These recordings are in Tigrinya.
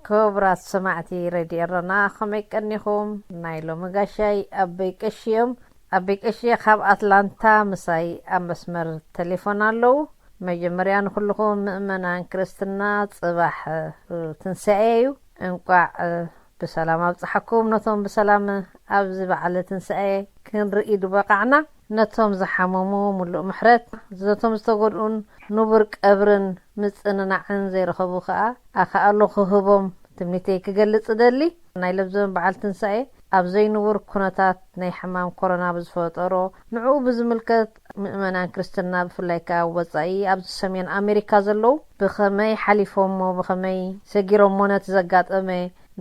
ክቡራት ሰማዕቲ ሬድዮ ኤረና፣ ከመይ ቀኒኹም? ናይ ሎሚ ጋሻይ ኣበይ ቀሺ እዮም። ኣበይ ቀሺ ካብ ኣትላንታ ምሳይ ኣብ መስመር ቴሌፎን ኣለዉ። መጀመርያ ንኹልኹም ምእመናን ክርስትና ጽባሕ ትንሳኤ እዩ። እንቋዕ ብሰላም ኣብጽሓኩም። ነቶም ብሰላም ኣብዚ በዓለ ትንሳኤ ክንርኢ ዝበቓዕና፣ ነቶም ዝሓመሙ ምሉእ ምሕረት፣ ነቶም ዝተጎድኡን ንቡር ቀብርን ምጽንናዕን ዘይረኸቡ ከኣ ኣኻእሎ ክህቦም ትምኒተይ ክገልጽ እደሊ። ናይ ለብዘበን በዓል ትንሳኤ ኣብ ዘይንቡር ኩነታት ናይ ሕማም ኮሮና ብዝፈጠሮ፣ ንዕኡ ብዝምልከት ምእመናን ክርስትና ብፍላይ ከኣ ወጻኢ ኣብዚ ሰሜን ኣሜሪካ ዘለዉ ብኸመይ ሓሊፎሞ፣ ብኸመይ ሰጊሮሞ ነቲ ዘጋጠመ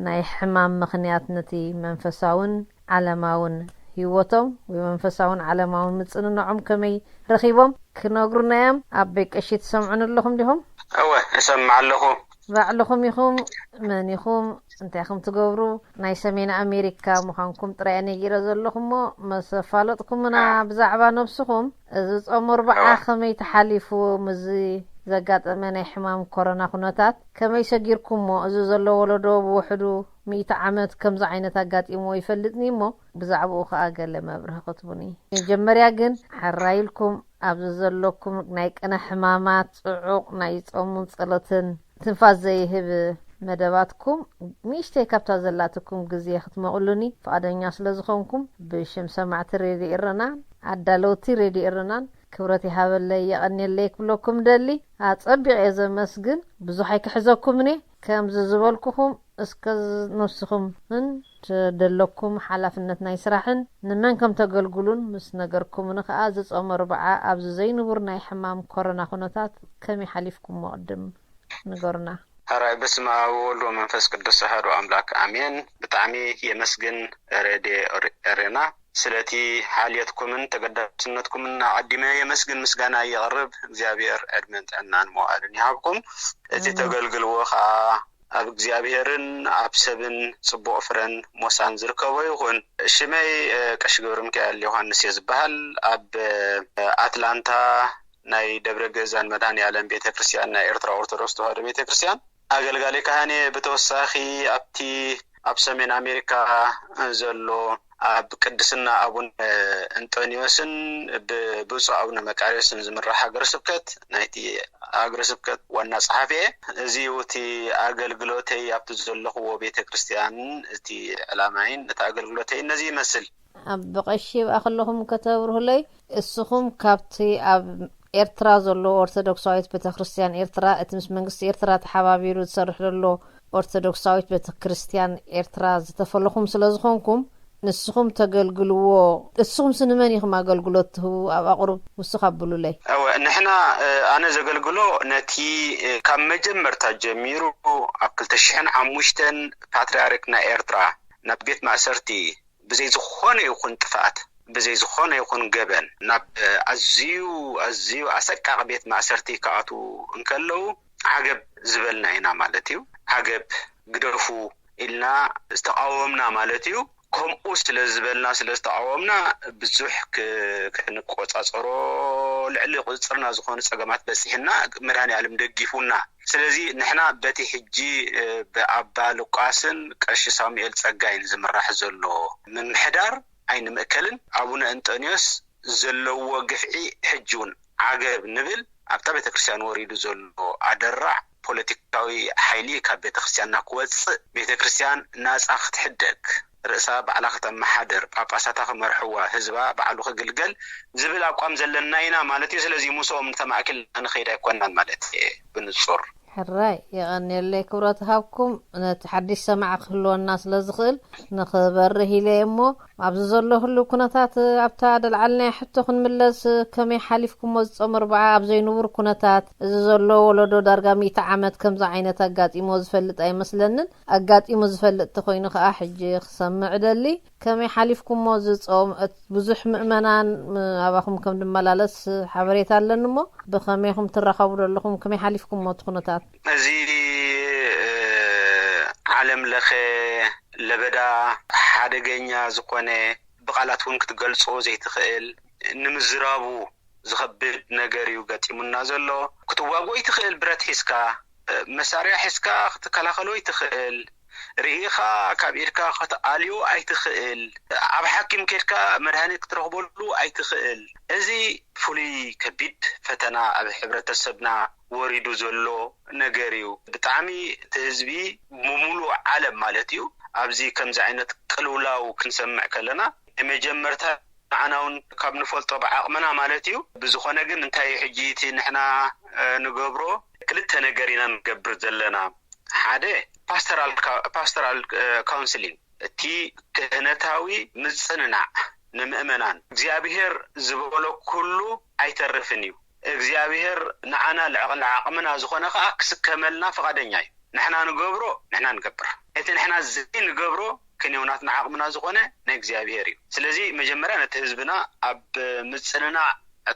ናይ ሕማም ምኽንያት ነቲ መንፈሳውን ዓለማውን ህይወቶም ወይ መንፈሳውን ዓለማውን ምጽንናዖም ከመይ ረኺቦም ክነግሩና እዮም። ኣበይ ቀሺ ትሰምዑን ኣለኹም ዲኹም? እወ፣ እሰምዕ ኣለኹ። ባዕልኹም ኢኹም፣ መን ኢኹም፣ እንታይ ኢኹም ትገብሩ? ናይ ሰሜን ኣሜሪካ ምዃንኩም ጥራይ ነጊረ ዘለኹ እሞ፣ መስ ኣፋለጥኩምና ብዛዕባ ነብስኹም። እዚ ጾም ኣርብዓ እወ። ከመይ ተሓሊፉ፣ ምስዚ ዘጋጠመ ናይ ሕማም ኮሮና ኩነታት ከመይ ሰጊርኩሞ? እዚ ዘሎ ወለዶ ብውሕዱ ሚእቲ ዓመት ከምዚ ዓይነት ኣጋጢምዎ ይፈልጥኒ እሞ፣ ብዛዕባኡ ከኣ ገለ መብርሂ ክትቡኒ። መጀመርያ ግን፣ ሕራይ ኢልኩም ኣብዚ ዘለኩም ናይ ቅነ ሕማማት ጽዑቕ ናይ ጾምን ጸሎትን ትንፋስ ዘይህብ መደባትኩም ንእሽተይ ካብታ ዘላትኩም ግዜ ክትመቕሉኒ ፍቓደኛ ስለ ዝኾንኩም፣ ብሽም ሰማዕቲ ሬድዮ ኤረናን ኣዳለውቲ ሬድዮ ኤረናን ክብረት ይሃበለይ፣ የቐንየለይ ክብለኩም ደሊ። ኣጸቢቐ እየ ዘመስግን። ብዙሕ ኣይክሕዘኩምን እየ። ከምዚ ዝበልኩኹም፣ እስከ ነብስኹምን ደለኩም ሓላፍነት ናይ ስራሕን ንመን ከም ተገልግሉን ምስ ነገርኩምኒ ከኣ፣ እዚ ጾም ኣርብዓ ኣብዚ ዘይንቡር ናይ ሕማም ኮሮና ኩነታት ከመይ ሓሊፍኩሞ ቅድም ንገሩና። ሕራይ፣ በስመ ኣብ ወወልድ ወመንፈስ ቅዱስ ኣሐዱ ኣምላክ ኣሜን። ብጣዕሚ የመስግን ሬድዮ ኤረና ስለቲ ሓልየትኩምን ተገዳስነትኩምን ኣቐዲመ የመስግን፣ ምስጋና የቕርብ። እግዚኣብሔር ዕድመን ጥዕናን መዋእልን ይሃብኩም። እቲ ኣሜን። ተገልግልዎ ከኣ ኣብ እግዚኣብሔርን ኣብ ሰብን ጽቡቕ ፍረን ሞሳን ዝርከቦ ይኹን። ሽመይ፣ እ፣ ቀሺ ገብረ ሚካኤል ዮሃንስ እየ ዝበሃል። ኣብ፣ እ፣ ኣትላንታ ናይ ደብረ ግእዛን መድኃኔ ዓለም ቤተ ክርስቲያን ናይ ኤርትራ ኦርቶዶክስ ተዋህዶ ቤተ ክርስቲያን ኣገልጋሊ ካህን እየ። ብተወሳኺ ኣብቲ ኣብ ሰሜን ኣሜሪካ ዘሎ ኣብ ቅድስና ኣቡነ እንጦንዮስን ብብፁዕ ኣቡነ መቃርዮስን ዝምራሕ ሃገረ ስብከት ናይቲ ሃገረ ስብከት ዋና ጸሓፊ እየ። እዚ እዩ እቲ ኣገልግሎተይ ኣብቲ ዘለኽዎ ቤተ ክርስቲያን፣ እቲ ዕላማይን እቲ ኣገልግሎተይን ነዚ ይመስል። ኣብ ቀሺ ይብኣ ከለኹም ከተብርሁለይ፣ እስኹም ካብቲ ኣብ ኤርትራ ዘሎ ኦርቶዶክሳዊት ቤተክርስትያን ኤርትራ፣ እቲ ምስ መንግስቲ ኤርትራ ተሓባቢሩ ዝሰርሕ ዘሎ ኦርቶዶክሳዊት ቤተክርስትያን ኤርትራ ዝተፈለኹም ስለ ዝኾንኩም፣ ንስኹም ተገልግልዎ። እስኹምስ ንመን ኢኹም ኣገልግሎት ትህቡ? ኣብ ኣቑሩብ ውስኽ ኣብሉለይ። እወ፣ ንሕና፣ እ፣ ኣነ ዘገልግሎ ነቲ፣ እ፣ ካብ መጀመርታ ጀሚሩ ኣብ ክልተ ሽሕን ሓሙሽተን ፓትርያርክ ናይ ኤርትራ ናብ ቤት ማእሰርቲ ብዘይ ዝኾነ ይኹን ጥፍኣት፣ ብዘይ ዝኾነ ይኹን ገበን ናብ፣ እ፣ ኣዝዩ፣ ኣዝዩ ኣሰቃቂ ቤት ማእሰርቲ ክኣትዉ እንከለዉ ዓገብ ዝበልና ኢና ማለት እዩ። ዓገብ ግደፉ ኢልና ዝተቃወምና ማለት እዩ። ከምኡ ስለ ዝበልና፣ ስለ ዝተቃወምና፣ ብዙሕ ክ-፣ ክንቆጻጸሮ፣ ልዕሊ ቁጽጽርና ዝኾኑ ጸገማት በጺሕና፣ መድኃኔ ዓለም ደጊፉና። ስለዚ ንሕና በቲ ሕጂ፣ እ፣ ብኣባ ሉቃስን ቀሺ ሳሙኤል ጸጋይን ዝምራሕ ዘሎ ምምሕዳር ኣይንምእከልን። ኣቡነ እንጠንዮስ ዘለዎ ግፍዒ ሕጂ እውን ዓገብ ንብል። ኣብታ ቤተክርስትያን ወሪዱ ዘሎ ኣደራዕ ፖለቲካዊ ሓይሊ ካብ ቤተክርስትያንና ክወጽእ፣ ቤተክርስትያን ናጻ ክትሕደግ፣ ርእሳ ባዕላ ከተመሓድር፣ ጳጳሳታ ክመርሕዋ፣ ህዝባ ባዕሉ ክግልገል ዝብል ኣቋም ዘለና ኢና ማለት እዩ። ስለዚ ምስኦም ተማእኪልና ንኸይድ ኣይኮናን ማለት እየ ብንጹር። ሕራይ የቐንየለይ ክብረት ሃብኩም። ነቲ ሓድሽ ሰማዒ ክህልወና ስለ ዝኽእል ንኽበርህ ኢለ እየ እሞ፣ ኣብዚ ዘሎ ህሉው ኩነታት፣ ኣብታ ደልዓልናያ ሕቶ ክንምለስ፣ ከመይ ሓሊፍኩሞ ዝጾም ኣርብዓ ኣብ ዘይንቡር ኩነታት? እዚ ዘሎ ወለዶ ዳርጋ ሚእቲ ዓመት ከምዚ ዓይነት ኣጋጢሞ ዝፈልጥ ኣይመስለንን። ኣጋጢሙ ዝፈልጥ ተኾይኑ ከኣ ሕጂ ክሰምዕ እደሊ። ከመይ ሓሊፍኩሞ ዝጾም? እት-፣ ብዙሕ ምእመናን፣ ም-፣ ኣባኹም ከም ድመላለስ ሓበሬታ ኣለኒ እሞ፣ ብኸመይ ኢኹም ትራኸቡ ዘለኹም? ከመይ ሓሊፍኩሞ እቲ ኩነታት? እዚ፣ እ፣ ዓለም ለኸ ለበዳ ሓደገኛ ዝኾነ፣ ብቓላት እውን ክትገልጾ ዘይትኽእል፣ ንምዝራቡ ዝኸብድ ነገር እዩ ገጢሙና ዘሎ። ክትዋጎ ይትኽእል ብረት ሒዝካ፣ መሳርያ ሒዝካ ክትከላኸሎ ኣይትኽእል። ርኢኻ ካብ ኢድካ ክትኣልዮ ኣይትኽእል። ኣብ ሓኪም ከድካ መድሃኒት ክትረኽበሉ ኣይትኽእል። እዚ ፍሉይ ከቢድ ፈተና ኣብ ሕብረተሰብና ወሪዱ ዘሎ ነገር እዩ። ብጣዕሚ እቲ ህዝቢ ብምሉእ ዓለም ማለት እዩ ኣብዚ ከምዚ ዓይነት ቅልውላው ክንሰምዕ ከለና ናይ መጀመርታ ንዓና እውን ካብ ንፈልጦ ብዓቕምና ማለት እዩ። ብዝኾነ ግን እንታይ እዩ ሕጂ እቲ ንሕና ንገብሮ ክልተ ነገር ኢና ንገብር ዘለና። ሓደ ፓስተራል ካውንስሊንግ እቲ ክህነታዊ ምጽንናዕ ንምእመናን እግዚኣብሔር ዝበሎ ኩሉ ኣይተርፍን እዩ። እግዚኣብሔር ንዓና ልዕቕን ዓቕምና ዝኾነ ከዓ ክስከመልና ፍቓደኛ እዩ። ንሕና ንገብሮ ንሕና ንገብር፣ እቲ ንሕና ዘይንገብሮ ክንየውናትና ዓቕምና ዝኾነ ናይ እግዚኣብሔር እዩ። ስለዚ መጀመርያ ነቲ ህዝብና ኣብ ምጽንናዕ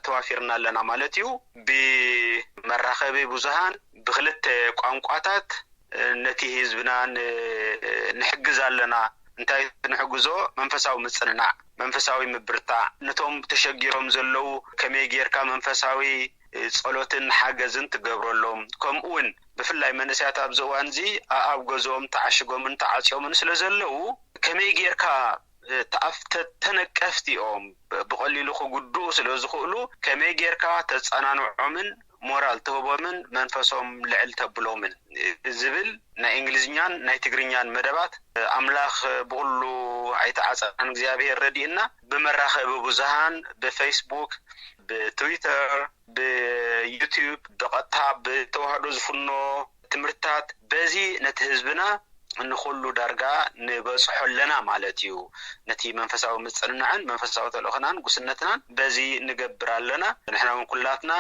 ተዋፊርና ኣለና ማለት እዩ። ብመራኸቢ ብዙሃን ብክልተ ቋንቋታት ነቲ ህዝብና ንሕግዝ ኣለና። እንታይ ንሕግዞ? መንፈሳዊ ምጽንናዕ፣ መንፈሳዊ ምብርታዕ፣ ነቶም ተሸጊሮም ዘለዉ ከመይ ጌርካ መንፈሳዊ ጸሎትን ሓገዝን ትገብረሎም፣ ከምኡ እውን ብፍላይ መንእሰያት ኣብዚ እዋን እዚ ኣብ ገዝኦም ተዓሽጎምን ተዓጽዮምን ስለ ዘለዉ ከመይ ጌርካ ተነቀፍቲ እዮም ብቐሊሉ ክጉድኡ ስለ ዝኽእሉ ከመይ ጌርካ ተጸናንዖምን ሞራል ትህቦምን መንፈሶም ልዕል ተብሎምን ዝብል ናይ እንግሊዝኛን ናይ ትግርኛን መደባት ኣምላኽ ብኹሉ ኣይተዓጸናን እግዚኣብሔር ረድእና ብመራኸቢ ብዙሃን ብፌስቡክ ብትዊተር ብዩቲዩብ ብቐጥታ ብተዋህዶ ዝፍኖ ትምህርትታት በዚ ነቲ ህዝብና ንኹሉ ዳርጋ ንበጽሖ ኣለና ማለት እዩ። ነቲ መንፈሳዊ ምጽንናዕን መንፈሳዊ ተልእኾናን ጉስነትናን በዚ ንገብር ኣለና። ንሕና እውን ኩላትና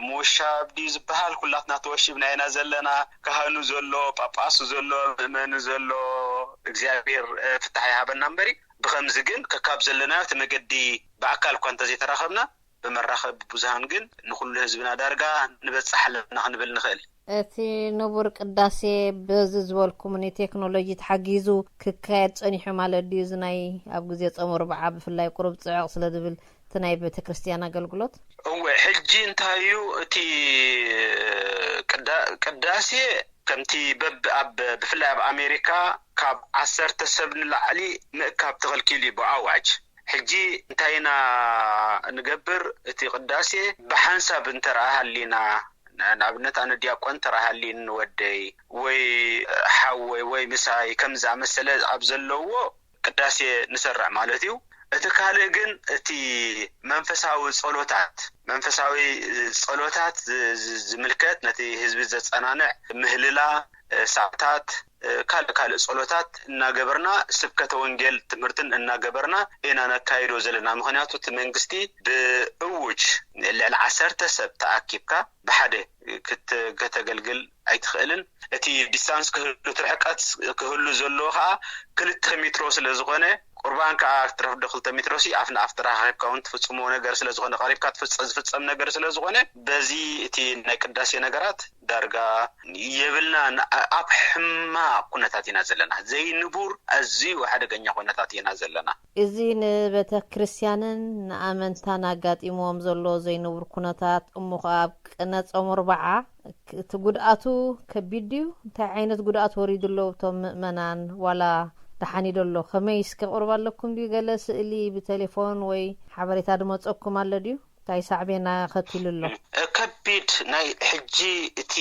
ምውሻብ ድዩ ዝበሃል? ኩላትና ተወሺብና ኢና ዘለና። ካህኑ ዘሎ፣ ጳጳሱ ዘሎ፣ ምእመኑ ዘሎ፣ እግዚኣብሔር ፍታሕ ይሃበና እምበሪ ብኸምዚ ግን ከካብ ዘለናዮ እቲ መገዲ ብኣካል እኳ እንተዘይተራኸብና ብመራኸቢ ብዙሃን ግን ንኹሉ ህዝብና ዳርጋ ንበጽሕ ኣለና ክንብል ንኽእል። እቲ ንቡር ቅዳሴ በዚ ዝበልኩምኒ ቴክኖሎጂ ተሓጊዙ ክካየድ ጸኒሑ ማለት ድዩ? እዚ ናይ ኣብ ግዜ ጾም ኣርብዓ ብፍላይ ቁሩብ ጽዕቕ ስለ ዝብል እቲ ናይ ቤተ ክርስቲያን ኣገልግሎት። እወ፣ ሕጂ እንታይ እዩ እቲ ቅዳሴ ከምቲ በብ ኣብ ብፍላይ ኣብ ኣሜሪካ ካብ ዓሰርተ ሰብ ንላዕሊ ምእካብ ተኸልኪሉ እዩ ብኣዋጅ። ሕጂ እንታይ ኢና ንገብር? እቲ ቅዳሴ ብሓንሳብ እንተረኣ ሃሊና ንኣብነት ኣነ ዲያቆን እንተረኣ ሃሊኒ ንወደይ ወይ ሓወይ ወይ ምሳይ ከም ዝኣመሰለ ኣብ ዘለዎ ቅዳሴ ንሰርዕ ማለት እዩ። እቲ ካልእ ግን እቲ መንፈሳዊ ጸሎታት መንፈሳዊ ጸሎታት ዝምልከት ነቲ ህዝቢ ዘጸናንዕ ምህልላ፣ ሰዓታት፣ ካልእ ካልእ ጸሎታት እናገበርና ስብከተ ወንጌል ትምህርትን እናገበርና ኢና ነካይዶ ዘለና። ምኽንያቱ እቲ መንግስቲ ብእውጅ ልዕሊ ዓሰርተ ሰብ ተኣኪብካ ብሓደ ከተገልግል ኣይትኽእልን። እቲ ዲስታንስ ክህሉ እቲ ርሕቀት ክህሉ ዘለዎ ከዓ ክልተ ሜትሮ ስለ ዝኾነ ቁርባን ከዓ ክትረፍ ዶ ክልተ ሜትሮ ሲ ኣፍ ንኣፍ ተራኻኺብካ እውን ትፍፅሞ ነገር ስለ ዝኾነ ቀሪብካ ዝፍፀም ነገር ስለ ዝኾነ በዚ እቲ ናይ ቅዳሴ ነገራት ዳርጋ የብልና። ኣብ ሕማቕ ኩነታት ኢና ዘለና። ዘይንቡር ኣዝዩ ሓደገኛ ኩነታት ኢና ዘለና። እዚ ንቤተ ክርስቲያንን ንኣመንታን ኣጋጢምዎም ዘሎ ዘይንቡር ኩነታት እሞ ኸኣ ኣብ ቅነ ጾም ኣርብዓ እቲ ጉድኣቱ ከቢድ ድዩ? እንታይ ዓይነት ጉድኣት ወሪዱ ኣሎ እቶም ምእመናን? ዋላ ደሓን ዶ ኣሎ? ከመይ እስከ ቅርብ ኣለኩም ድዩ? ገለ ስእሊ ብቴሌፎን ወይ ሓበሬታ ድመጸኩም ኣሎ ድዩ? እንታይ ሳዕቤና ከቲሉ ኣሎ? ከቢድ ናይ ሕጂ እቲ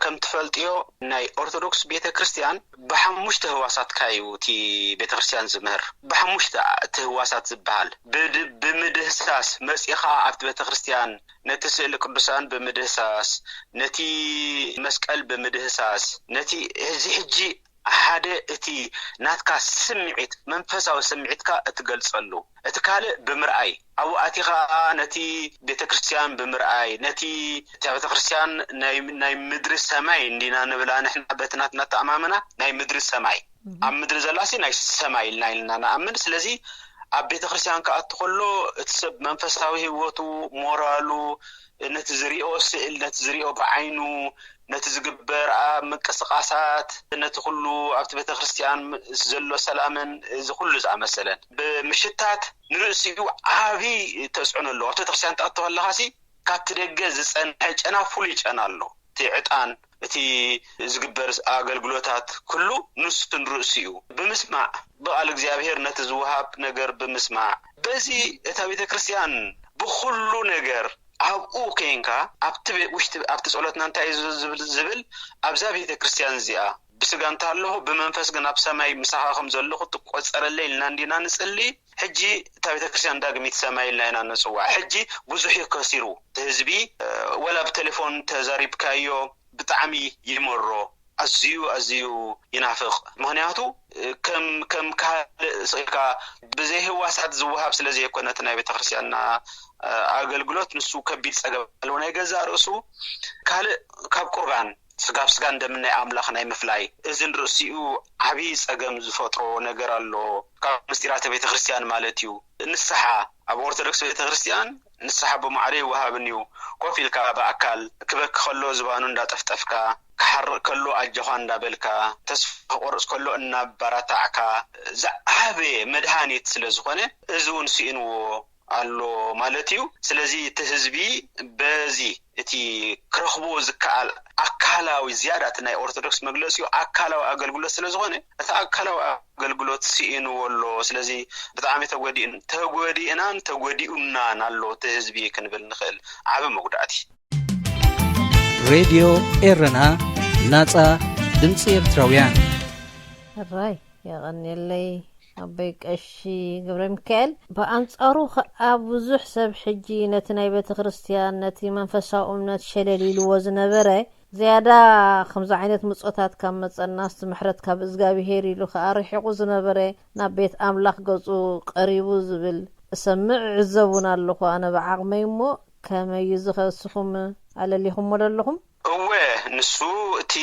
ከም ትፈልጥዮ ናይ ኦርቶዶክስ ቤተ ክርስቲያን ብሓሙሽተ ህዋሳትካ እዩ እቲ ቤተ ክርስቲያን ዝምህር። ብሓሙሽተ እቲ ህዋሳት ዝበሃል ብምድህሳስ መጺኻ ኣብቲ ቤተ ክርስቲያን ነቲ ስእሊ ቅዱሳን ብምድህሳስ ነቲ መስቀል ብምድህሳስ ነቲ እዚ ሕጂ ሓደ እቲ ናትካ ስምዒት መንፈሳዊ ስምዒትካ እትገልጸሉ እቲ ካልእ ብምርኣይ ኣብኡ ኣቲኻ ነቲ ቤተ ክርስቲያን ብምርኣይ ነቲ እታ ቤተ ክርስቲያን ናይ ምድሪ ሰማይ እንዲና ንብላ ንሕና በቲ ናትና ኣተኣማምና ናይ ምድሪ ሰማይ ኣብ ምድሪ ዘላሲ ናይ ሰማይ ኢልና ኢልና ንኣምን። ስለዚ ኣብ ቤተ ክርስቲያን ክኣቱ ከሎ እቲ ሰብ መንፈሳዊ ህይወቱ ሞራሉ ነቲ ዝሪኦ ስእል ነቲ ዝሪኦ ብዓይኑ ነቲ ዝግበር ኣብ ምንቅስቃሳት ነቲ ኩሉ ኣብቲ ቤተ ክርስቲያን ዘሎ ሰላምን እዚ ኩሉ ዝኣመሰለን ብምሽታት ንርእሲኡ ዓቢ ተፅዕኖ ኣለዎ። ኣብቲ ቤተክርስትያን ትኣቱ ከለኻሲ ካብቲ ደገ ዝፀንሐ ጨና ፍሉይ ጨና ኣሎ። እቲ ዕጣን እቲ ዝግበር ኣገልግሎታት ኩሉ ንሱ ንርእሱ እዩ። ብምስማዕ፣ ብቓል እግዚኣብሔር ነቲ ዝወሃብ ነገር ብምስማዕ፣ በዚ እታ ቤተ ክርስቲያን ብኹሉ ነገር ኣብኡ ኮንካ፣ ኣብቲ ቤ-፣ ውሽጢ፣ ኣብቲ ጸሎትና እንታይ እዩ ዝብል፣ ዝብል ኣብዛ ቤተ ክርስቲያን እዚኣ ብስጋ እንተ ኣለኹ ብመንፈስ ግን ኣብ ሰማይ ምሳኻ ከም ዘለኹ ትቆጸረለይ ኢልና እንዲና ንጽሊ። ሕጂ እታ ቤተ ክርስቲያን ዳግሚት ሰማይ ኢልና ኢና ንጽዋዕ። ሕጂ ብዙሕ እዩ ከሲሩ እቲ ህዝቢ። እ፣ ወላ ብቴሌፎን ተዛሪብካዮ ብጣዕሚ ይመሮ። ኣዝዩ፣ ኣዝዩ ይናፍቕ። ምኽንያቱ፣ እ፣ ከም፣ ከም ካልእ ስቕ ኢልካ ብዘይ ህዋሳት ዝወሃብ ስለ ዘይኮነ እቲ ናይ ቤተ ክርስቲያንና፣ እ፣ ኣገልግሎት ንሱ ከቢድ ጸገም ኣለዎ። ናይ ገዛእ ርእሱ ካልእ ካብ ቁርባን ስጋብ ስጋን ደምን ናይ ኣምላኽ ናይ ምፍላይ፣ እዚ ንርእሲኡ ዓብዪ ጸገም ዝፈጥሮ ነገር ኣሎ። ካብ ምስጢራተ ቤተ ክርስቲያን ማለት እዩ። ንስሓ ኣብ ኦርቶዶክስ ቤተ ክርስቲያን ንስሓ ብማዕረ ይወሃብን እዩ። ኮፍ ኢልካ ብኣካል ክበኪ ከሎ ዝባኑ እንዳጠፍጠፍካ፣ ክሓርቕ ከሎ ኣጆኻ እንዳበልካ፣ ተስፋ ክቆርጽ ከሎ እናባራታዕካ፣ ዝዓበየ መድሃኒት ስለ ዝኾነ፣ እዚ እውን ስኢንዎ ኣሎ ማለት እዩ። ስለዚ እቲ ህዝቢ በዚ እቲ ክረኽብዎ ዝከኣል ኣካላዊ ዝያዳ፣ እቲ ናይ ኦርቶዶክስ መግለጺኡ ኣካላዊ ኣገልግሎት ስለ ዝኾነ፣ እቲ ኣካላዊ ኣገልግሎት ስኢንዎ ኣሎ። ስለዚ ብጣዕሚ ተጎዲእን፣ ተጎዲእናን ተጎዲኡናን ኣሎ እቲ ህዝቢ ክንብል ንኽእል። ዓቢ መጉዳእቲ። ሬድዮ ኤረና፣ ናጻ ድምጺ ኤርትራውያን። ሕራይ የቐንየለይ ኣቦይ ቀሺ ገብረ ሚካኤል። ብኣንጻሩ ኸኣ ብዙሕ ሰብ ሕጂ ነቲ ናይ ቤተ ክርስቲያን፣ ነቲ መንፈሳዊ እምነት ሸለል ኢልዎ ዝነበረ፣ ዝያዳ ከምዚ ዓይነት ምጾታት ካብ መጸናስ፣ ምሕረት ካብ እግዚኣብሄር ኢሉ ኸኣ ርሒቑ ዝነበረ፣ ናብ ቤት ኣምላኽ ገጹ ቀሪቡ ዝብል እሰምዕ፣ እዕዘብ እውን ኣለኹ ኣነ ብዓቕመይ። እሞ ከመይ እዩ ዝኸ እስኹም ኣለሊኹሞ ዶ ኣለኹም? እወ፣ ንሱ እቲ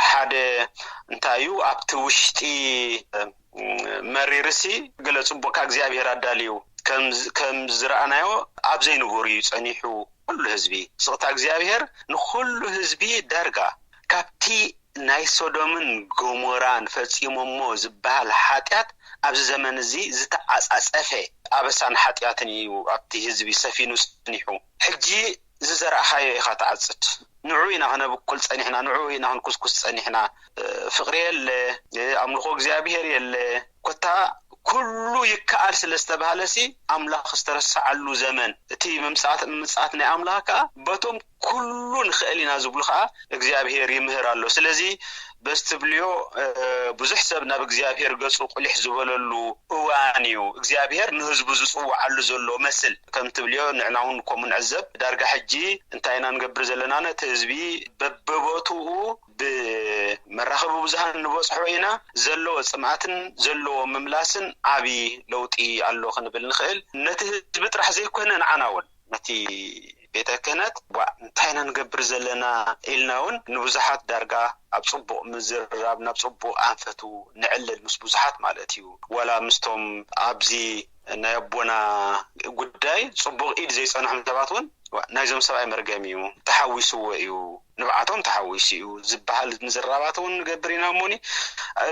ሓደ እንታይ እዩ፣ ኣብቲ ውሽጢ መሪርሲ ገለ ጽቡቕካ እግዚኣብሔር ኣዳልዩ ከም፣ ከም ዝረኣናዮ ኣብ ዘይንበሩ እዩ ጸኒሑ። ኩሉ ህዝቢ፣ ስቕታ እግዚኣብሔር ንኹሉ ህዝቢ ዳርጋ ካብቲ ናይ ሶዶምን ገሞራን ፈጺሞሞ ዝበሃል ሓጢኣት ኣብዚ ዘመን እዚ ዝተዓጻጸፈ ኣበሳን ሓጢኣትን እዩ ኣብቲ ህዝቢ ሰፊኑ ጸኒሑ። ሕጂ ዝዘራእኻዮ ኢኻ ትዓጽድ። ንዑ ኢና ክነብቁል ጸኒሕና፣ ንዑ ኢና ክንኩስኩስ ጸኒሕና። እ፣ ፍቕሪ የለ፣ እ፣ ኣምልኾ እግዚኣብሄር የለ። ኮታ ኩሉ ይከኣል ስለ ዝተባህለሲ ኣምላኽ ዝተረሰዓሉ ዘመን፣ እቲ ምምጻት፣ ምምጻት ናይ ኣምላኽ ከኣ በቶም ኩሉ ንኽእል ኢና ዝብሉ ከኣ እግዚኣብሄር ይምህር ኣሎ። ስለዚ በዚ ትብልዮ፣ እ፣ ብዙሕ ሰብ ናብ እግዚኣብሄር ገጹ ቁሊሕ ዝበለሉ እዋን እዩ። እግዚኣብሄር ንህዝቡ ዝጽውዓሉ ዘሎ መስል ከም ትብልዮ ንዕና እውን ከምኡ ንዕዘብ። ዳርጋ ሕጂ እንታይ ኢና ንገብር ዘለና? ነቲ ህዝቢ በብቦትኡ ብመራኸቢ ብዙሃን ንበጽሖ ኢና። ዘለዎ ጽምኣትን ዘለዎ ምምላስን ዓቢ ለውጢ ኣሎ ክንብል ንኽእል። ነቲ ህዝቢ ጥራሕ ዘይኮነ ንዓና እውን ነቲ ቤተ ክህነት፣ "ዋ፣ እንታይ ኢና ንገብር ዘለና?" ኢልና እውን ንብዙሓት ዳርጋ ኣብ ጽቡቕ ምዝርራብ፣ ናብ ጽቡቕ ኣንፈቱ ንዕልል ምስ ብዙሓት ማለት እዩ። ዋላ ምስቶም ኣብዚ ናይ ኣቦና ጉዳይ ጽቡቕ ኢድ ዘይጸንሖም ሰባት እውን፣ "ዋ፣ ናይዞም ሰብኣይ መርገም እዩ፣ ተሓዊስዎ እዩ፣ ንብዓቶም ተሓዊሱ እዩ" ዝበሃል ምዝራባት እውን ንገብር ኢና። እሞኒ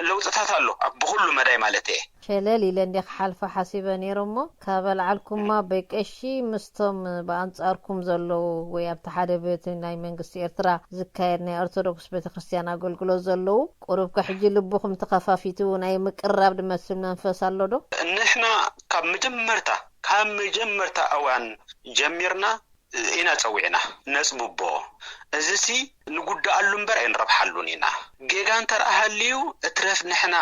ለውጥታት ኣሎ ኣብ ብኹሉ መዳይ ማለት እየ። ሸለል ኢለ እንደ ክሓልፋ ሓሲበ ነይረ እሞ፣ ካብ ኣልዓልኩማ ኣቦይ ቀሺ ምስቶም ብኣንጻርኩም ዘለዉ ወይ ኣብቲ ሓደ ቤት ናይ መንግስቲ ኤርትራ ዝካየድ ናይ ኦርቶዶክስ ቤተክርስትያን ኣገልግሎት ዘለዉ፣ ቁሩብ ከ ሕጂ ልብኹም ተኸፋፊቱ ናይ ምቅርራብ ድመስል መንፈስ ኣሎ ዶ? ንሕና ካብ መጀመርታ፣ ካብ መጀመርታ እዋን ጀሚርና ኢና ጸዊዕና ነጽብቦ። እዚሲ ንጉድኣሉ እምበር ኣይንረብሓሉን ኢና። ጌጋ እንተ ደኣ ሃልዩ እትረፍ ንሕና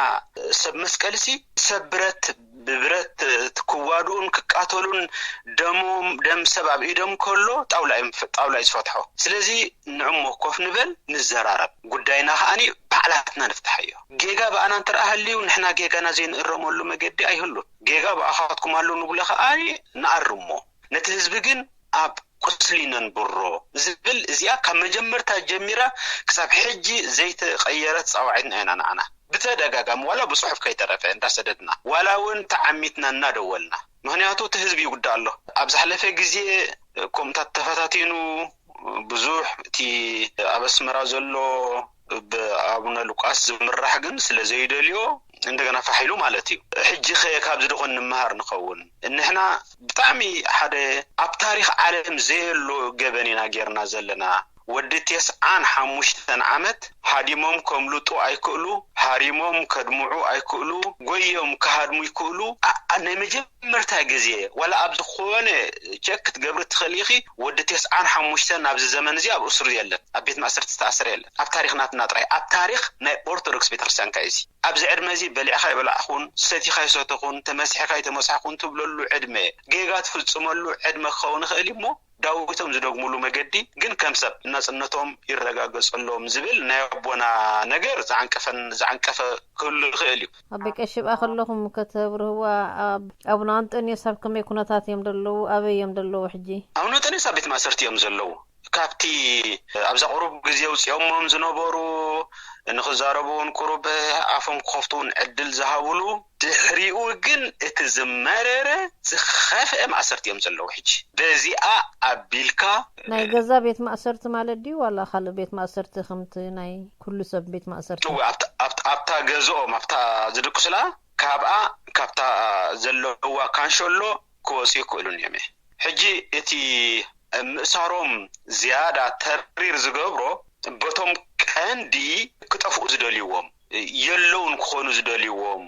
ሰብ መስቀልሲ ሰብ ብረት ብብረት ክዋድኡን ክቃተሉን ደሞም ደም ሰብ ኣብ ኢዶም ከሎ ጣውላ እዮም ጣውላ እዩ ዝፈትሖ። ስለዚ ንዕሞ ኮፍ ንበል ንዘራረብ። ጉዳይና ከኣኒ ባዕላትና ንፍትሓዮ። ጌጋ ብኣና እንተ ደኣ ሃልዩ ንሕና ጌጋና ዘይንእረመሉ መገዲ ኣይህሉን። ጌጋ ብኣኻትኩም ኣሎ ንብሎ ከኣኒ ንኣርሞ። ነቲ ህዝቢ ግን ኣብ ቁስሊ ነንብሮ ዝብል እዚኣ ካብ መጀመርታ ጀሚራ ክሳብ ሕጂ ዘይተቐየረት ጻውዒትና ኢና ንዓና። ብተደጋጋሚ ዋላ ብጽሑፍ ከይተረፈ እንዳሰደድና ዋላ እውን ተዓሚትና እናደወልና። ምኽንያቱ እቲ ህዝቢ ይጉዳእ ኣሎ። ኣብ ዝሓለፈ ግዜ ከምኡታት ተፈታቲኑ ብዙሕ እቲ ኣብ ኣስመራ ዘሎ ብኣቡነ ሉቃስ ዝምራሕ ግን ስለ ዘይደልዮ እንደገና ፋሕ ኢሉ ማለት እዩ። ሕጂ ኸ ካብዚ ዶ ኾን ንምሃር ንኸውን? ንሕና ብጣዕሚ ሓደ ኣብ ታሪኽ ዓለም ዘየሎ ገበን ኢና ጌርና ዘለና። ወዲ ተስዓን ሓሙሽተን ዓመት ሃዲሞም ከምልጡ ኣይክእሉ፣ ሃሪሞም ከድምዑ ኣይክእሉ፣ ጎዮም ክሃድሙ ይክእሉ። ኣ- ኣ- ናይ መጀመርታ ግዜ ዋላ ኣብ ዝኾነ ቸክ ክትገብሪ ትኽእሊ ኢኺ። ወዲ ተስዓን ሓሙሽተን ኣብዚ ዘመን እዚ ኣብ እስሩ የለን፣ ኣብ ቤት ማእሰርቲ ዝተኣሰረ የለን። ኣብ ታሪኽ ናትና ጥራይ፣ ኣብ ታሪኽ ናይ ኦርቶዶክስ ቤተክርስትያን ከ እዚ ኣብዚ ዕድመ እዚ በሊዕካ ይበላዕኹን፣ ሰቲኻ ይሰተኹን፣ ተመሲሕካ ይተመሳሕኹን ትብለሉ ዕድመ፣ ጌጋ ትፍጽመሉ ዕድመ ክኸውን ይኽእል እዩ እሞ፣ ዳዊቶም ዝደግሙሉ መገዲ ግን ከም ሰብ ናጽነቶም ይረጋገጸሎም ዝብል ናይ ኣቦና ነገር ዝዓንቀፈን ዝዓንቀፈ ክህሉ ይኽእል እዩ። ኣብ ቤቀ ሽብኣ ከለኹም ከተብርህዋ ኣብ ኣቡነ ኣንጠንዮስ ኣብ ከመይ ኩነታት እዮም ዘለዉ? ኣበይ እዮም ዘለዉ ሕጂ? ኣቡነ ኣንጠንዮስ ኣብ ቤት ማእሰርቲ እዮም ዘለዉ። ካብቲ ኣብዛ ቁሩብ ግዜ ውፅኦሞም ዝነበሩ ንክዛረቡ እውን ቁሩብ ኣፎም ክኸፍቱ እውን ዕድል ዝሃብሉ፣ ድሕሪኡ ግን እቲ ዝመረረ ዝኸፍአ ማእሰርቲ እዮም ዘለዉ። ሕጂ በዚኣ ኣቢልካ ናይ ገዛ ቤት ማእሰርቲ ማለት ድዩ ዋላ ካልእ ቤት ማእሰርቲ ከምቲ ናይ ኩሉ ሰብ ቤት ማእሰርቲ? እወ፣ ኣብታ- ኣብታ- ኣብታ ገዝኦም ኣብታ ዝድቅሱላ ካብኣ ካብታ ዘለዋ ካንሸሎ ክወፁ ይክእሉን እዮም። ሕጂ እቲ ምእሳሮም ዝያዳ ተሪር ዝገብሮ በቶም ቀንዲ ክጠፍኡ ዝደልይዎም የለውን ክኾኑ ዝደልይዎም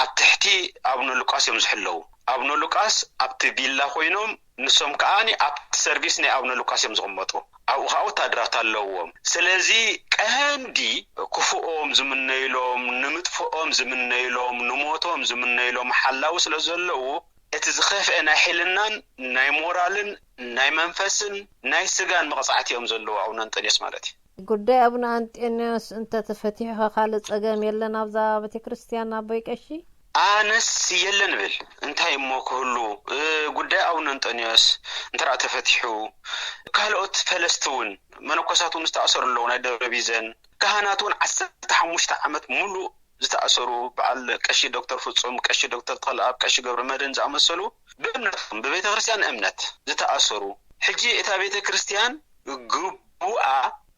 ኣብ ትሕቲ ኣቡነ ሉቃስ እዮም ዝሕለዉ። ኣቡነ ሉቃስ ኣብቲ ቪላ ኮይኖም ንሶም ከኣ ኣብቲ ሰርቪስ ናይ ኣቡነ ሉቃስ እዮም ዝቕመጡ። ኣብኡ ከዓ ወታደራት ኣለውዎም። ስለዚ ቀንዲ ክፉኦም ዝምነይሎም፣ ንምጥፍኦም ዝምነይሎም፣ ንሞቶም ዝምነይሎም ሓላዊ ስለ ዘለዉ እቲ ዝኸፍአ ናይ ሕልናን ናይ ሞራልን ናይ መንፈስን ናይ ስጋን መቕጻዕቲ እዮም ዘለዉ ኣቡነ እንጠንዮስ ማለት እዩ። ጉዳይ ኣቡነ ኣንጠንዮስ እንተተፈቲሑ ከ ካልእ ጸገም የለን ኣብዛ ቤተክርስትያን ኣቦይ ቀሺ? ኣነስ የለን እብል። እንታይ እሞ ክህሉ፣ እ፣ ጉዳይ ኣቡነ እንጠንዮስ እንተ ተፈቲሑ ካልኦት ፈለስቲ እውን መነኮሳት እውን ዝተኣሰሩ ኣለዉ ናይ ደብረ ቢዘን ካህናት እውን ዓሰርተ ሓሙሽተ ዓመት ሙሉእ ዝተኣሰሩ በዓል ቀሺ ዶክተር ፍጹም፣ ቀሺ ዶክተር ተኽለኣብ፣ ቀሺ ገብረ መድህን ዝኣመሰሉ ብእምነቶም ብቤተ ክርስቲያን እምነት ዝተኣሰሩ ሕጂ እታ ቤተ ክርስቲያን ግቡኣ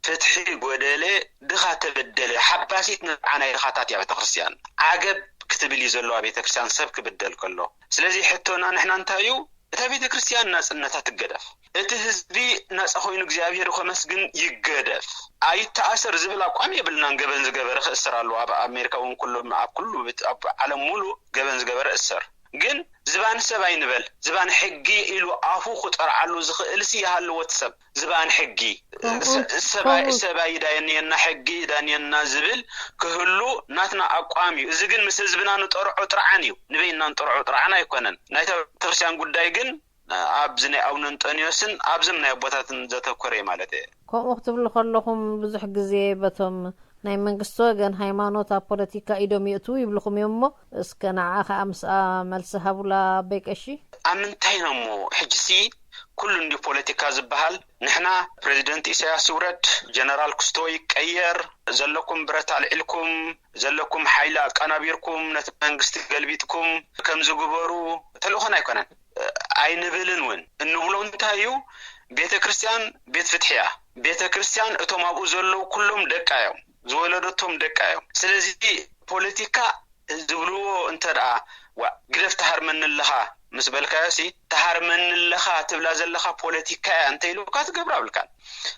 ፍትሒ ጎደለ ድኻ ተበደለ ሓባሲት ንብዓ ናይ ድኻታት እያ ቤተ ክርስቲያን ዓገብ ክትብል እዩ ዘለዋ ቤተ ክርስቲያን ሰብ ክብደል ከሎ ስለዚ ሕቶና ንሕና እንታይ እዩ እታ ቤተ ክርስቲያን ናጽነታ ትገደፍ እቲ ህዝቢ ናጻ ኮይኑ እግዚኣብሔር ከመስግን ይገደፍ ኣይተኣሰር ዝብል ኣቋም የብልናን ገበን ዝገበረ ክእሰር ኣለዎ ኣብ ኣሜሪካ እውን ኩሎም ኣብ ኩሉ ኣብ ዓለም ሙሉ ገበን ዝገበረ እሰር ግን ዝባን ሰብ ኣይንበል ዝባን ሕጊ ኢሉ ኣፉ ክጠርዓሉ ዝኽእል ሲ ይሃልዎ እቲ ሰብ ዝባን ሕጊ ሰብኣይ ዳየንየና ሕጊ ዳንየና ዝብል ክህሉ ናትና ኣቋም እዩ እዚ ግን ምስ ህዝብና ንጠርዖ ጥርዓን እዩ ንበይና ንጠርዖ ጥርዓን ኣይኮነን ናይታ ቤተክርስትያን ጉዳይ ግን ኣብዚ ናይ ኣቡነ እንጠንዮስን ኣብዞም ናይ ኣቦታትን ዘተኮረ እዩ ማለት እየ። ከምኡ ክትብሉ ከለኹም ብዙሕ ግዜ በቶም ናይ መንግስቲ ወገን ሃይማኖት ኣብ ፖለቲካ ኢዶም የእትዉ ይብልኹም እዮም እሞ እስከ ንዓ ከኣ ምስኣ መልሲ ሃቡላ ኣቦይ ቀሺ። ኣብ ምንታይ ኢና እሞ ሕጂሲ ኩሉ እንድዩ ፖለቲካ ዝበሃል ንሕና ፕረዚደንት ኢሳያስ ይውረድ ጀነራል ክስቶ ይቀየር ዘለኩም ብረት ኣልዒልኩም ዘለኩም ሓይሊ ኣቀናቢርኩም ነቲ መንግስቲ ገልቢጥኩም ከምዚ ግበሩ ተልእኾና ኣይኮነን ኣይንብልን እውን እንብሎ እንታይ እዩ ቤተ ክርስቲያን ቤት ፍትሒ እያ ቤተ ክርስቲያን እቶም ኣብኡ ዘለዉ ኩሎም ደቃ እዮም ዝወለደቶም ደቃ እዮም ስለዚ ፖለቲካ ዝብልዎ እንተ ደኣ ዋ ግደፍ ትሃርመኒ ኣለኻ ምስ በልካዮ ሲ ትሃርመኒ ኣለኻ ትብላ ዘለኻ ፖለቲካ እያ እንተ ኢሉካ ትገብራ ብልካን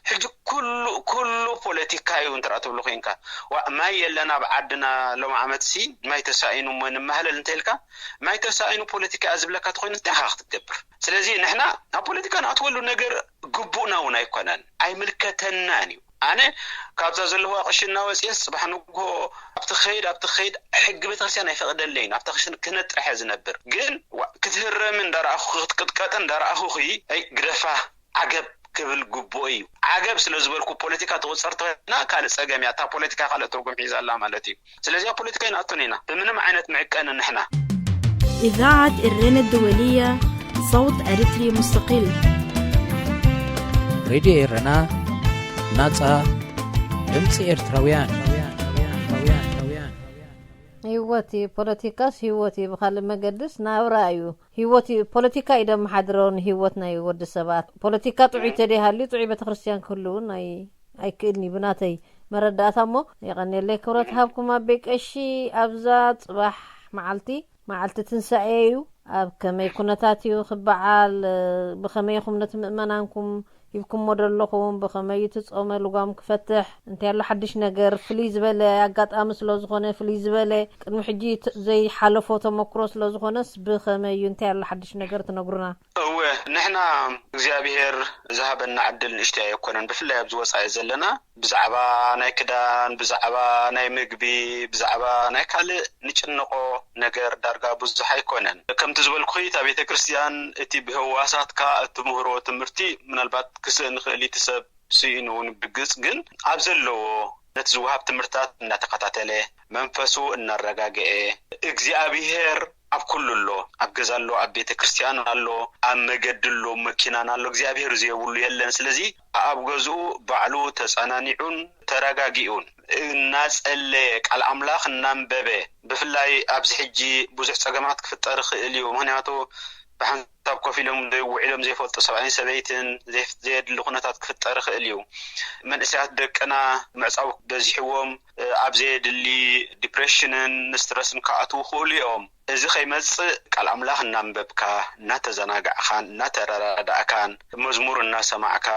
ሕጂ ኩሉ ኩሉ ፖለቲካ እዩ እንተ ትብሉ ኮንካ ዋ ማይ የለን ኣብ ዓድና ሎም ዓመት ሲ ማይ ተሳኢኑ እሞ ንማህለል እንተ ኢልካ ማይ ተሳኢኑ ፖለቲካ እያ ዝብለካ ተኮይኑ እንታይ ኢኻ ክትገብር ስለዚ ንሕና ኣብ ፖለቲካ ንኣትወሉ ነገር ግቡእና እውን ኣይኮነን ኣይምልከተናን እዩ ኣነ ካብዛ ዘለዋ ቅሽና ወፅየስ ፅባሕ ንግሆ ኣብቲ ከይድ ኣብቲ ከይድ ሕጊ ቤተክርስትያን ኣይፈቅደለይን ኣብታ ክህነት ጥራሕ እየ ዝነብር ግን ክትህረሚ እንዳረኣኹ ክትቅጥቀጥ እንዳረኣኹኺ ግደፋ ዓገብ ክብል ግቡእ እዩ ዓገብ ስለ ዝበልኩ ፖለቲካ ትቁፀር ተኮይና ካልእ ፀገም እያ እታ ፖለቲካ ካልእ ትርጉም ሒዛ ኣላ ማለት እዩ ስለዚ ኣብ ፖለቲካ ይንኣቱን ኢና ብምንም ዓይነት ምዕቀን ንሕና إذاعة إرينا الدولية صوت أريتري مستقل ሬድዮ ኤረና ናጻ ድምፂ ኤርትራውያን ህይወት እዩ ፖለቲካስ ህይወት እዩ ብካልእ መገድስ ናብራ እዩ ህይወት እዩ ፖለቲካ እዩ ደመሓድሮ ንህይወት ናይ ወዲ ሰባት ፖለቲካ ጥዑይ ተደይሃልዩ ጥዑይ ቤተክርስትያን ክህልውን ኣይክእልን እዩ ብናተይ መረዳእታ እሞ የቐንየለይ ክብረት ሃብኩም ኣቤ ቀሺ ኣብዛ ፅባሕ መዓልቲ መዓልቲ ትንሳኤ እዩ ኣብ ከመይ ኩነታት እዩ ክበዓል ብኸመይ ኢኹም ነቲ ምእመናንኩም ሂብኩሞ ዘለኹም፣ ብኸመይ እቲ ጾመ ልጓም ክፈትሕ፣ እንታይ ኣሎ ሓድሽ ነገር፣ ፍልይ ዝበለ ኣጋጣሚ ስለ ዝኾነ፣ ፍልይ ዝበለ ቅድሚ ሕጂ ት-፣ ዘይሓለፎ ተመክሮ ስለ ዝኾነስ፣ ብኸመይ እዩ፣ እንታይ ኣሎ ሓድሽ ነገር ትነግሩና? እወ፣ ንሕና እግዚኣብሔር ዝሃበና ዕድል ንእሽተይ ኣይኮነን። ብፍላይ ኣብዚ ወጻኢ ዘለና፣ ብዛዕባ ናይ ክዳን፣ ብዛዕባ ናይ ምግቢ፣ ብዛዕባ ናይ ካልእ ንጭነቖ ነገር ዳርጋ ብዙሕ ኣይኮነን። ከምቲ ዝበልኩኺ፣ እታ ቤተ ክርስቲያን እቲ ብህዋሳትካ እትምህሮ ትምህርቲ ምናልባት ክስእን ይኽእል እዩ፣ እቲ ሰብ ስኢኑ እውን ብግጽ፣ ግን ኣብ ዘለዎ ነቲ ዝወሃብ ትምህርትታት እናተኸታተለ፣ መንፈሱ እናረጋግኤ፣ እግዚኣብሔር ኣብ ኩሉ ኣሎ። ኣብ ገዛ ኣሎ፣ ኣብ ቤተ ክርስቲያን ኣሎ፣ ኣብ መገዲ ኣሎ፣ መኪናን ኣሎ። እግዚኣብሔር ዘየብሉ የለን። ስለዚ ኣብ ገዝኡ ባዕሉ ተጸናኒዑን ተረጋጊኡን እናጸለየ፣ ቃል ኣምላኽ እናንበበ፣ ብፍላይ ኣብዚ ሕጂ ብዙሕ ጸገማት ክፍጠር ይኽእል እዩ። ምኽንያቱ ብሓንሳብ ኮፍ ኢሎም ውዒሎም ዘይፈልጡ ሰብኣይን ሰበይትን፣ ዘይ-፣ ዘየድሊ ኩነታት ክፍጠር ይኽእል እዩ። መንእሰያት ደቅና ምዕጻው በዚሕዎም፣ እ፣ ኣብ ዘየድሊ ዲፕሬሽንን ስትረስን ክኣትዉ ይኽእሉ እዮም። እዚ ከይመጽእ ቃል ኣምላኽ እናንበብካ፣ እናተዘናጋዕካን እናተረዳዳእካን፣ መዝሙር እናሰማዕካ፣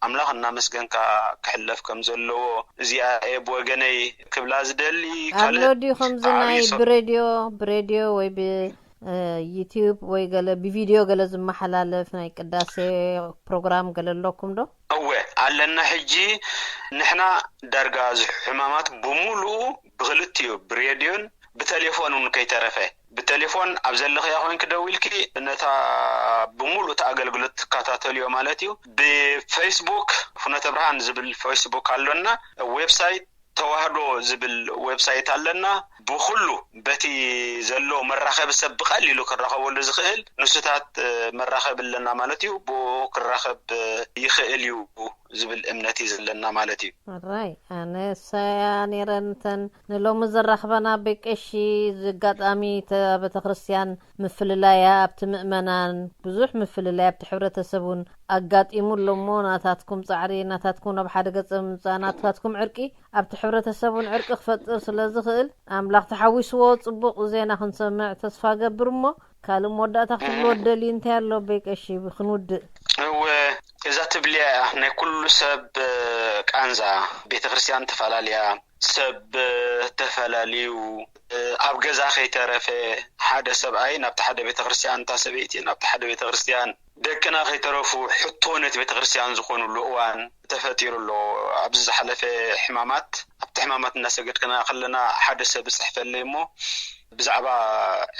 ኣምላኽ እናመስገንካ ክሕለፍ ከም ዘለዎ፣ እዚኣ እየ ብወገነይ ክብላ ዝደሊ። ኣሎ ካልእ ድዩ ከምዚ ዓብዪ ናይ ሰብ ብሬድዮ፣ ብሬድዮ ወይ ብ-፣ እ፣ ዩቲዩብ ወይ ገለ ብቪድዮ ገለ ዝመሓላለፍ ናይ ቅዳሴ ፕሮግራም ገለ ኣለኩም ዶ? እወ፣ ኣለና። ሕጂ ንሕና ዳርጋ እዚ ሕማማት ብምሉኡ ብክልቲኡ፣ ብሬድዮን ብቴሌፎን እውን ከይተረፈ፣ ብቴሌፎን ኣብ ዘለኽያ ኮይንኪ ደዊልኪ ነታ ብምሉእ እቲ ኣገልግሎት ትከታተልዮ ማለት እዩ። ብፌስቡክ ፍኖተ ብርሃን ዝብል ፌስቡክ ኣሎና፣ ዌብሳይት ተዋህዶ ዝብል ዌብሳይት ኣለና። ብኹሉ በቲ ዘሎ መራኸቢ ሰብ ብቐሊሉ ክራኸበሉ ዝኽእል ንሱታት፣ እ፣ መራኸቢ ኣለና ማለት እዩ። ብኡ ክራኸብ፣ እ፣ ይኽእል እዩ ዝብል እምነት እዩ ዘለና ማለት እዩ። ኣራይ፣ ኣነ ሳያ ነይረን እተን ንሎሚ ዘራኽበና ቤት ቀሺ፣ እዚ ኣጋጣሚ እታ ቤተ ክርስቲያን ምፍልላያ ኣብቲ ምእመናን ብዙሕ ምፍልላይ ኣብቲ ሕብረተሰብ እውን ኣጋጢሙ ኣሎ እሞ፣ ናታትኩም ጻዕሪ፣ ናታትኩም ናብ ሓደ ገጽ ምምጻእ፣ ናታትኩም ዕርቂ ኣብቲ ሕብረተሰብ እውን ዕርቂ ክፈጥር ስለ ዝኽእል፣ ኣምላኽ ተሓዊስዎ ጽቡቕ ዜና ክንሰምዕ ተስፋ ገብር እሞ፣ ካልእ መወዳእታ ክትብልዎ ትደልዩ እንታይ ኣሎ ኣቦይ ቀሺ ክንውድእ? እወ፣ እዛ ትብልያ እያ ናይ ኩሉ ሰብ ቃንዛ። ቤተ ክርስቲያን ተፈላለያ፣ ሰብ ተፈላለዩ፣ ኣብ ገዛ ከይተረፈ ሓደ ሰብኣይ ናብቲ ሓደ ቤተ ክርስቲያን፣ እታ ሰበይቲ ናብቲ ሓደ ቤተ ክርስቲያን፣ ደቅና ከይተረፉ ሕቶ ነቲ ቤተ ክርስቲያን ዝኾኑሉ እዋን ተፈጢሩ ኣሎ። ኣብዚ ዝሓለፈ ሕማማት፣ ኣብቲ ሕማማት እናሰገድክና ከለና ሓደ ሰብ ይጽሕፈለይ እሞ፣ ብዛዕባ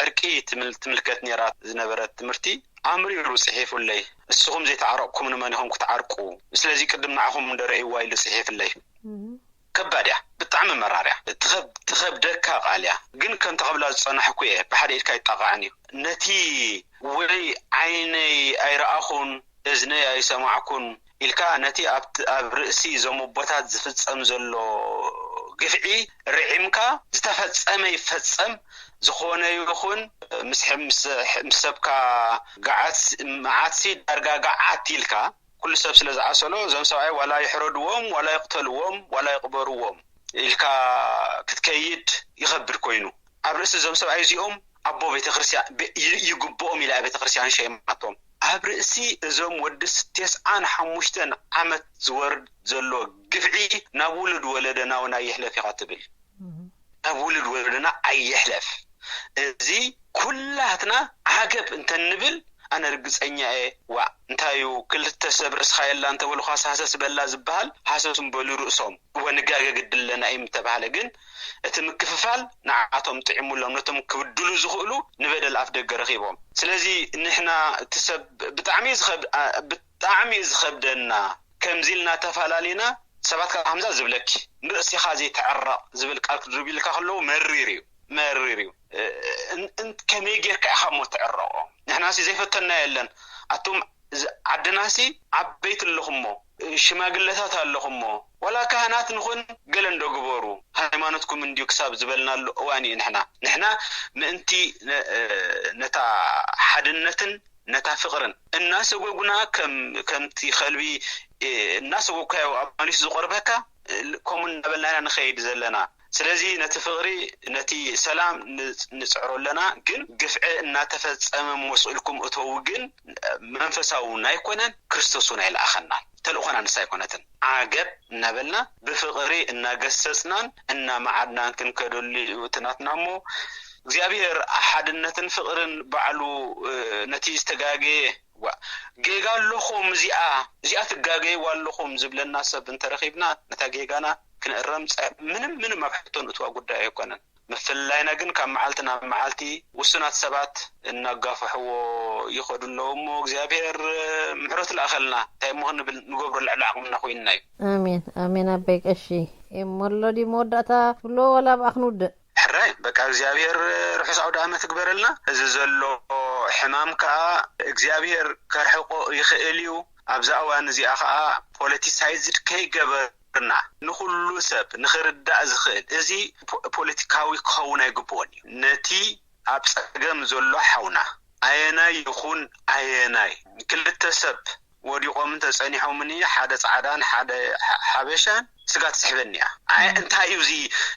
ዕርቂ ትምል-፣ ትምልከት ነይራ ዝነበረት ትምህርቲ ኣምሪሩ ጽሒፉለይ። "እስኹም ዘይተዓረቕኩም ንመን ኢኹም ክትዓርቁ? ስለዚ ቅድም ንዓኹም እንዶ ረእይዋ" ኢሉ ጽሒፍለይ። እም። ከባድ እያ፣ ብጣዕሚ መራር እያ። ትኸብ-፣ ትኸብደካ ቃል እያ። ግን ከምቲ ክብላ ዝጸናሕኩ እየ፣ ብሓደ ኢድካ ኣይጣቓዕን እዩ። ነቲ ወይ ዓይነይ ኣይረኣኹን፣ እዝነይ ኣይሰማዕኩን ኢልካ ነቲ ኣብቲ፣ ኣብ ርእሲ እዞም ኣቦታት ዝፍጸም ዘሎ ግፍዒ ርዒምካ፣ ዝተፈጸመ ይፈጸም፣ ዝኾነ ይኹን ምስ ሕ-፣ ምስ ሕ-፣ ምስ ሰብካ ገዓት፣ መዓትሲ ዳርጋ ገዓት ኢልካ፣ ኩሉ ሰብ ስለ ዝዓሰሎ፣ እዞም ሰብኣይ ዋላ ይሕረድዎም፣ ዋላ ይቕተልዎም፣ ዋላ ይቕበርዎም ኢልካ ክትከይድ ይኸብድ ኮይኑ፣ ኣብ ርእሲ እዞም ሰብኣይ እዚኦም ኣቦ ቤተክርስትያን ብ-፣ ይ-፣ ይግብኦም ኢላ ቤተክርስትያን ሸይማቶም። ኣብ ርእሲ እዞም ወዲ ስ-፣ ተስዓን ሓሙሽተን ዓመት ዝወርድ ዘሎ ግፍዒ ናብ ውሉድ ወለደና እውን ኣይሕለፍ ኢኻ ትብል። እህ። ናብ ውሉድ ወለደና ኣይሕለፍ። እዚ ኩላትና ዓገብ እንተንብል፣ ኣነ ርግጸኛ እየ። ዋእ፣ እንታይ እዩ፣ ክልተ ሰብ ርእስኻ የላ እንተበሉኻስ ሃሰስ በላ ዝበሃል፣ ሃሰስ ምበሉ ርእሶም። እወ፣ ንጋገ ግዲ ኣለና እዩ ምተባህለ፣ ግን እቲ ምክፍፋል ንዓቶም ጥዒሙሎም፣ ነቶም ክብድሉ ዝኽእሉ ንበደል ኣፍ ደገ ረኺቦም። ስለዚ ንሕና እቲ ሰብ ብጣዕሚ ዝኸብ-፣ ኣ-፣ ብጣዕሚ ዝኸብደና፣ ከምዚ ኢልና ተፈላለና፣ ሰባት ካብ ከምዛ ዝብለኪ፣ "ንርእስኻ ዘይትዕረቕ" ዝብል ቃል ክድርብዩልካ ከለዉ መሪር እዩ፣ መሪር እዩ። እ-፣ እን-፣ እን-፣ ከመይ ጌርካ ኢኻ እሞ ትዕረቖ? ንሕናሲ ዘይፈተና የለን። ኣቱም ዝ-፣ ዓድናሲ ዓበይቲ ኣለኹሞ፣ ሽማግለታት ኣለኹሞ፣ ዋላ ካህናት ንኹን ገለ እንዶ ግበሩ፣ ሃይማኖትኩም እንድዩ ክሳብ ዝበልናሉ እዋን እዩ። ንሕና፣ ንሕና ምእንቲ ነ-፣ እ፣ ነታ ሓድነትን ነታ ፍቕርን እናሰጎጉና፣ ከም፣ ከምቲ ከልቢ፣ እ፣ እናሰጎግካዮ ኣማሊሱ ዝቖርበካ፣ እ፣ ከምኡ እናበልና ኢና ንኸይድ ዘለና። ስለዚ ነቲ ፍቕሪ፣ ነቲ ሰላም ን-፣ ንጽዕሮ ኣለና፣ ግን ግፍዒ እናተፈጸመ መስልኩም እተዉ ግን መንፈሳዊ እውን ኣይኮነን፣ ክርስቶስ እውን ኣይለኣኸናን። ተልእኾና ንሳ ኣይኮነትን። ዓገብ እናበልና ብፍቕሪ እናገሰጽናን እናመዓድናን ክንከደሉ እዩ እቲ ናትና እሞ እግዚኣብሔር ሓድነትን ፍቕርን ባዕሉ ነቲ ዝተጋገየ ዋ ጌጋ ኣለኹም እዚኣ እዚኣ ትጋገይዋ ኣለኹም ዝብለና ሰብ እንተረኺብና ነታ ጌጋና ክንእረም ምንም ምንም ኣብ ሕቶ ንእትዋ ጉዳይ ኣይኮነን። ምፍልላይና ግን ካብ መዓልቲ ናብ መዓልቲ ውሱናት ሰባት እናጋፍሕዎ ይኸዱ ኣለዉ እሞ እግዚኣብሔር ምሕረት ላእኸልና እንታይ እሞ ክንብል ንገብሮ ልዕሊ ዓቕምና ኮይንና እዩ። ኣሜን ኣሜን። ኣበይ ቀሺ እሞ ኣሎ ድዩ መወዳእታ ትብሎ ዋላ ኣብኣ ክንውድእ? ሕራይ በቃ እግዚኣብሔር ርሑስ ኣውደ ዓመት ይግበረልና። እዚ ዘሎ ሕማም ከዓ እግዚኣብሔር ከርሕቆ ይኽእል እዩ። ኣብዛ እዋን እዚኣ ከዓ ፖለቲሳይዝድ ከይገበርና ንኹሉ ሰብ ንኽርዳእ ዝኽእል እዚ ፖለቲካዊ ክኸውን ኣይግብኦን እዩ። ነቲ ኣብ ፀገም ዘሎ ሓውና ኣየናይ ይኹን ኣየናይ ክልተ ሰብ ወዲቖምን ተጸኒሖምን እዩ ሓደ ጻዕዳን ሓደ ሓበሻን ስጋ ትስሕበኒ እያ። እንታይ እዩ እዚ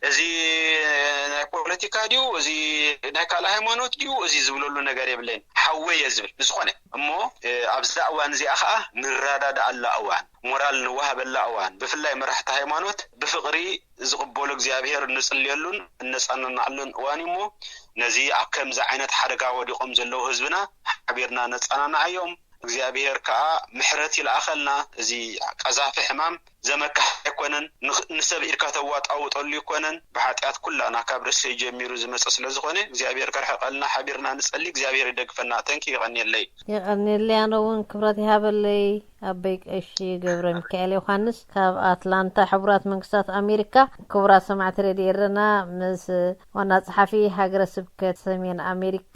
እዚ ናይ ፖለቲካ ድዩ እዚ ናይ ካልእ ሃይማኖት ድዩ እዚ ዝብለሉ ነገር የብለይን። ሓወይ እየ ዝብል ብዝኾነ እሞ ኣብዛ እዋን እዚኣ ከዓ ንረዳድኣላ እዋን ሞራል ንወሃበላ እዋን ብፍላይ መራሕቲ ሃይማኖት ብፍቕሪ ዝቕበሉ እግዚኣብሔር እንጽልየሉን እነጸናንዓሉን እዋን እዩ እሞ ነዚ ኣብ ከምዚ ዓይነት ሓደጋ ወዲቖም ዘለዉ ህዝብና ሓቢርና ነጸናንዓዮም። እግዚኣብሔር ከዓ ምሕረት ይልኣኸልና። እዚ ቀዛፊ ሕማም ዘመካሕ ኣይኮነን። ንሰብ ኢድካ ተዋጣውጠሉ ይኮነን። ብሓጢኣት ኩላና ካብ ርእሰይ ጀሚሩ ዝመፀ ስለዝኾነ እግዚኣብሔር ከርሕቀልና ሓቢርና ንፀሊ። እግዚኣብሔር ይደግፈና። ተንኪ ይቀኒየለይ። የቐንየለይ። ኣነ እውን ክብረት ይሃበለይ። ኣበይ ቀሺ ገብረ ሚካኤል ዮሃንስ ካብ ኣትላንታ ሕቡራት መንግስታት ኣሜሪካ። ክቡራት ሰማዕቲ ሬድዮ ኤረና ምስ ዋና ጸሓፊ ሃገረ ስብከት ሰሜን ኣሜሪካ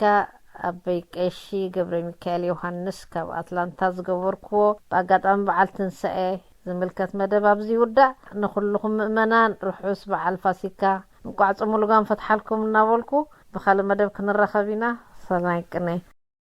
ኣበይ ቀሺ ገብረ ሚካኤል ዮሃንስ ካብ ኣትላንታ ዝገበርክዎ ብኣጋጣሚ በዓል ትንሳኤ ዝምልከት መደብ ኣብዚ ይውዳእ። ንኹልኹም ምእመናን ርሑስ በዓል ፋሲካ እንቋዕ ጾም ልጓም ፈትሓልኩም እናበልኩ ብኻልእ መደብ ክንራኸብ ኢና። ሰናይ ቅነ።